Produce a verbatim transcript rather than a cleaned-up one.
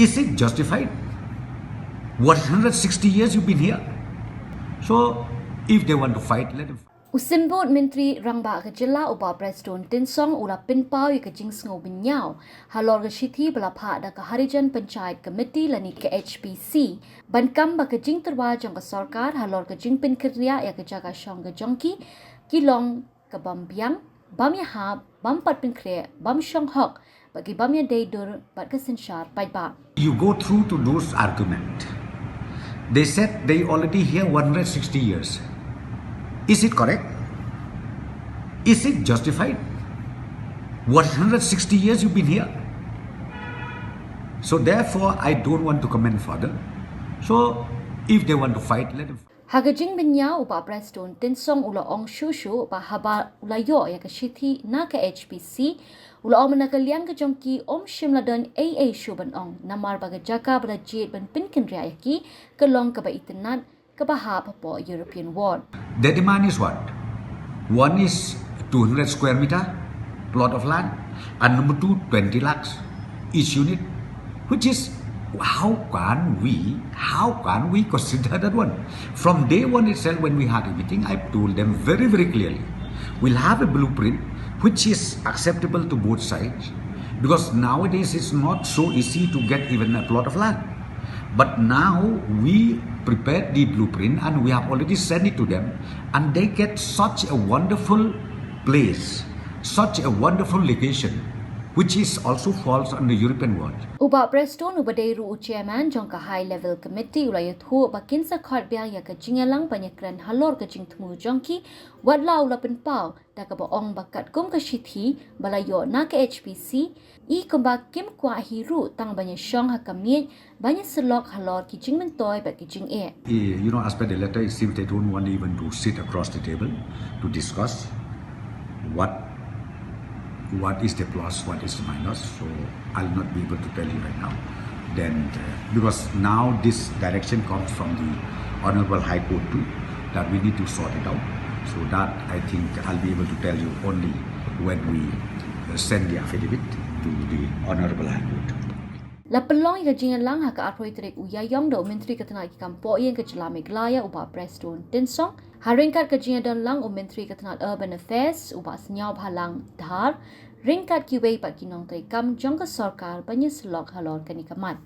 Is it justified? What, hundred sixty years you've been here? So, if they want to fight, let them fight. U Symbud Myntri Rangbah ka Jylla u Bah Prestone Tynsong u la pynpaw ïa ka jingsngew bynñiaw halor ka shithi ba la phah da ka Harijan Panchayat Committee lane ka H P C ban kam ba ka jingtyrwa jong ka sorkar halor ka jingpynkynriah ïa ka jaka shong ka jong ki, ki long ka bym biang, bym ïahap, bym pat pynkhreh, bym shong hok, bad ki bym ïadei dur bad ka synshar paidbah. You go through to those arguments. They said they already here one hundred sixty years. Is it correct? Is it justified? What, hundred sixty years you've been here? So therefore, I don't want to comment further. So if they want to fight, let them fight. Ha ka jingbynñiaw u Bah Prestone Tynsong u la ong shuh shuh ba haba u la ïoh ïa ka shithi na ka H P C, u la ong ba na ka liang ka jong ki ym shym la don ei ei shuh ban ong, namar ba ka jaka ba la jied ban pynkynriah ïa ki ka long kaba itynnad, kaba hap hapoh European Ward. Their demand is what? One is two hundred square meter plot of land, and number two, twenty lakhs each unit, which is, how can we, how can we consider that one? From day one itself, when we had a meeting, I told them very, very clearly, we'll have a blueprint which is acceptable to both sides, because nowadays it's not so easy to get even a plot of land. But now we prepared the blueprint and we have already sent it to them, and they get such a wonderful place, such a wonderful location, which is also falls under European Ward. U Bah Prestone uba dei ruh u chairman jong ka High Level Committee u la ïathuh ba kin sa khot biang ïa ka jingïalang ban ïakren halor ka jingthmu jong ki, wat la u la pynpaw da kaba ong ba katkum ka shithi ba la ïoh na ka H P C, i kumba kim kwah hi ruh tang ban ïashong ha ka miej, ban ïasyllok halor ki jingmyntoi bad ki jingeh. Eh, you know, as per the letter, it seems they don't want even to sit across the table to discuss what, what is the plus, what is the minus. So I'll not be able to tell you right now. Then, uh, because now this direction comes from the Honorable High Court too, that we need to sort it out. So that, I think, I'll be able to tell you only when we, uh, send the affidavit to the Honorable High Court. La pynlong ïa ka jingïalang ha ka arphew tarik u Ïaïong da u Myntri ka tnad ki kam poh ïing ka jylla Meghalaya u Bah Prestone Tynsong, ha ryngkat ka jingïadonlang u Myntri ka tnad Urban Affairs u Bah Sniawbhalang Dhar, ryngkat kiwei pat ki nongtrei kam jong ka sorkar ban ïasyllok halor kane ka mat.